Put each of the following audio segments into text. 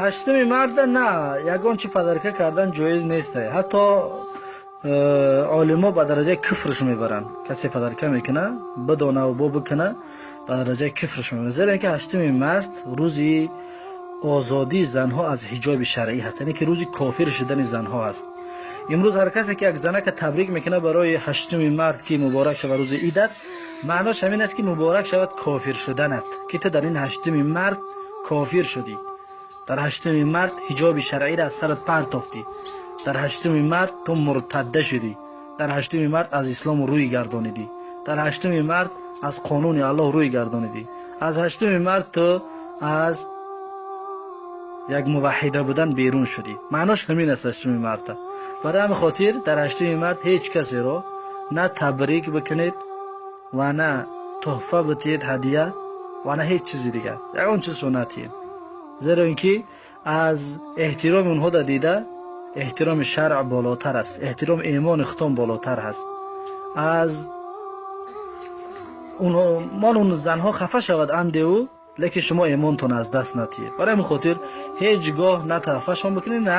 Ҳаштуми марда на ягон чи подарка кардан ҷоиз нест. Ҳатто олимо ба дараҷаи куфрш мебаранд. Касе подарка мекуна, бидонаву бо бикуна, ба дараҷаи куфрш мебаранд, зеро ин ки ҳаштуми март рӯзи озодии занҳо аз ҳиҷоби шаръӣ ҳаст, яъне ки рӯзи кофир шудани занҳо аст. Имрӯз ҳар касе ки як занака табрик мекунад барои ҳаштуми март, ки муборак шавад рӯзи идат, маънош ҳамин аст, ки муборак шавад кофир шуданат, ки ту дар ин ҳаштуми март кофир шудӣ, дар ҳаштуми март ҳиҷоби шаръиро аз сарат партофтӣ, дар ҳаштуми март ту муртадда шудӣ, дар ҳаштуми март аз ислом рӯй гардонидӣ, дар ҳаштуми март аз қонуни Аллоҳ рӯй гардонидӣ, аз ҳаштуми март ту аз як муваҳҳида будан берун шудӣ. Маънош ҳамин аст ҳаштуми марта. Барои ҳамин хотир дар ҳаштуми март ҳеҷ касеро на табрик бикунед ва на туҳфа битиҳед, ҳадия, ва на ҳеҷ чизи дигар, ягон чизшо натиҳед, зеро ин ки аз эҳтироми онҳо да дида эҳтироми шаръ болотар аст, эҳтироми имони худтон болотар ҳаст. Аз мон он занҳо хафа шавад андеву, лекин шумо имонтон аз даст натиҳед. Барои ҳамин хотир ҳеҷ гоҳ на туҳфашон бикунед, на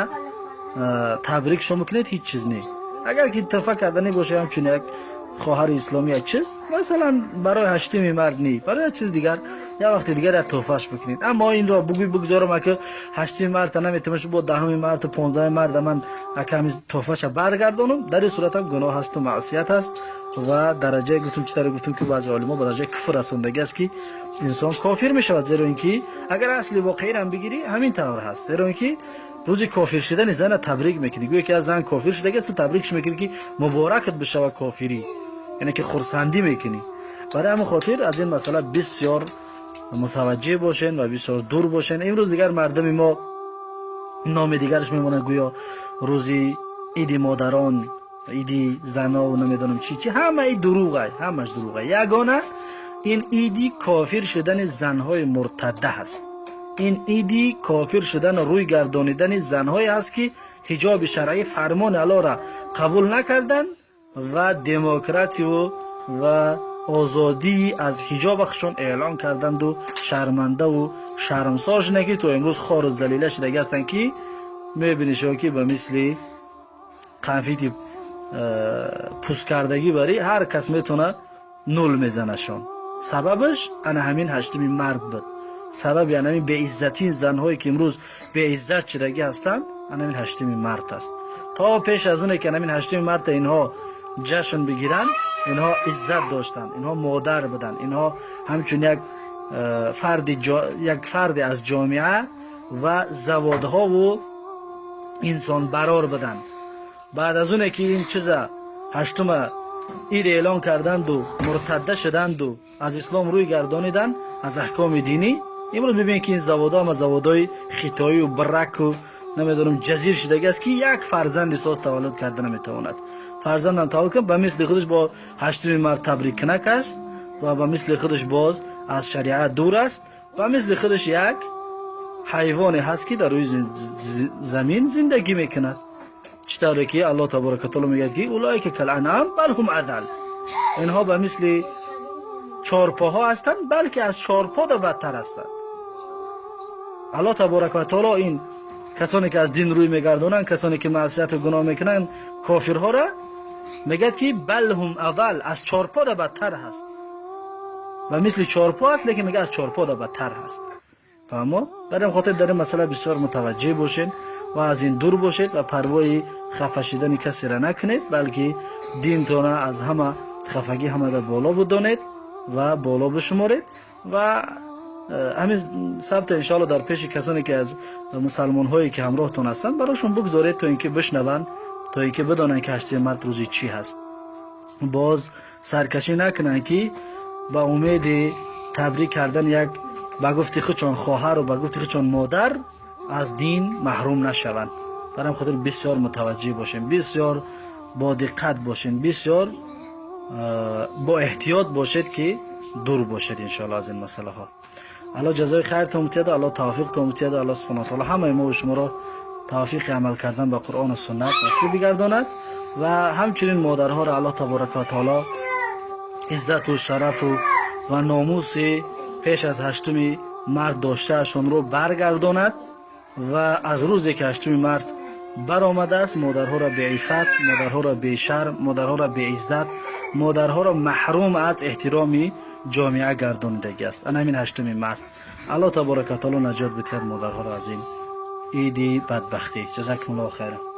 табрикшон бикунед, ҳеҷ чиз не. Агар ки туҳфа карданӣ боша, ҳамчун як хоҳари исломӣ як чиз, масалан, барои ҳаштуми март не, барои як чиз дигар, як вақти дигар як туҳфаш бикунед. Аммо инро бугӯй, бигзорам, ака ҳаштуми марта наметавонаш, бо 10-уми марту 15-уми марта ман ака ҳамин туҳфаша баргардонам, дар ин сурат ҳам гуноҳ ҳасту маъсият ҳаст ва дараҷае гуфтум, чӣ таре гуфтум, ки баъзе олимо ба дараҷаи куфр расондагӣ аст, ки инсон кофир мешавад, зеро ин ки агар асли воқеиро ҳам бигирӣ, ҳамин тавр ҳаст, зеро ин ки рӯзи кофир шудани зана табрик мекунӣ, гӯё ки аз зан кофир шудагӣ, ту табрикш мекунӣ, ки муборакат бишавад кофирӣ, яъне ки хурсандӣ мекунӣ. Барои ҳамин хотир аз ин масъала бисёр мутаваҷҷеҳ бошен ва бисёр дур бошен. Имрӯз дигар мардуми мо номи дигараш мемонад, гӯё рӯзи иди модарон, иди занов, намедонам чӣ чӣ, ҳамаи дурӯғай, ҳамаш дурӯғай. Ягона ин иди кофир шудани занҳои муртадда ҳаст, ин иди кофир шудану рӯй гардонидани занҳое ҳаст, ки ҳиҷоби шаръӣ, фармони Аллоҳро қабул накарданд ва демократию ва озодии аз ҳиҷоба худшон эълон карданду шармандаву шармсор шуданд, ки то имрӯз хору залила шудагӣ ҳастанд, ки мебинӣ шумо, ки ба мисли конфети пусткардагӣ бари ҳар кас метавонад нул мезанашон. Сабабаш ана ҳамин ҳаштуми март буд. Сабаби ана ҳамин беиззатии занҳое, ки имрӯз беиззат шудагӣ ҳастанд, ана ҳамин ҳаштуми март аст. То пеш аз оне ки ана ҳамин ҳаштуми марта инҳо ҷашн бигиранд, инҳо иззат доштанд, инҳо модар буданд, инҳо ҳамчун як фарде аз ҷомеа ва заводҳову инсонбарор буданд. Баъд аз оне ки ин чиза ҳаштума ид эълон карданду муртадда шуданду аз ислом рӯй гардониданд, аз аҳкоми динӣ, имрӯз мебинем, ки ин заводҳо ҳама заводҳои хитоию браку, намедонам, ҷазир шудагӣ аст, ки як фарзанди соз таваллуд карда наметавонад. Фарзандам таваллуд кунад, ба мисли худаш бо ҳаштуми март табриккунак аст ва ба мисли худаш боз аз шариат дур аст, ба мисли худаш як ҳайвоне ҳаст, ки дар рӯи замин зиндагӣ мекунад. Чӣ тавре ки Аллоҳ таборака таоло мегӯяд, ки أولئك كالأنعام بل هم أضل, инҳо ба мисли чорпоҳо ҳастанд, балки аз чорпо да бадтар ҳастанд. Аллоҳ таборака ва таоло ин касоне ки аз дин рӯй мегардонанд, касоне ки маъсияту гуноҳ мекунанд, кофирҳоро мегӯяд, ки بل هم أضل, аз чорпо да бадтар ҳаст. Ба мисли чорпо аст, лекин мегӯяд, аз чорпо да бадтар ҳаст. Фаҳмо? Бар ин хотир дар ин масъала бисёр мутаваҷҷеҳ бошед ва аз ин дур бошед ва парвои хафа шудани касеро накунед, балки динтона аз ҳама хафагӣ ҳамада боло будонед ва боло бишуморед. Ва ҳамин сабта иншоалло дар пеши касоне ки аз мусалмонҳое ки ҳамроҳтон ҳастанд, барошон бигзоред, то ин ки бишнаванд, то ин ки бидонанд, ки ҳаштуми март рӯзи чӣ ҳаст. Боз саркашӣ накунанд, ки ба умеди табрик кардани як, ба гуфти худшон, хоҳару ба гуфти худшон модар аз дин маҳрум нашаванд. Бар ҳамин хотир бисёр мутаваҷҷеҳ бошем, бисёр бодиққат бошем, бисёр бо эҳтиёт бошед, ки дур бошед иншоалло аз ин масъалаҳо. Аллоҳ ҷазои хайртон битиҳад, Аллоҳ тавфиқтон битиҳад, Аллоҳ субҳана таоло ҳамаи мо шуморо тавфиқи амал кардан ба Қуръону суннат насиб бигардонад ва ҳамчунин модарҳоро Аллоҳ таборака ва таоло иззату шарафу ва номуси пеш аз ҳаштуми март доштаашонро баргардонад. Ва аз рӯзе ки 8 март баромадааст, модарҳоро беиффат, модарҳоро бешарм, модарҳоро беиззат, модарҳоро маҳрум аз эҳтироми ҷомеа гардонидагӣ аст. Ана ҳамин 8 март. Аллоҳ таборака таоло наҷот бидиҳад модарҳоро аз ин иди бадбахтӣ. Ҷазакумуллоҳу хайран.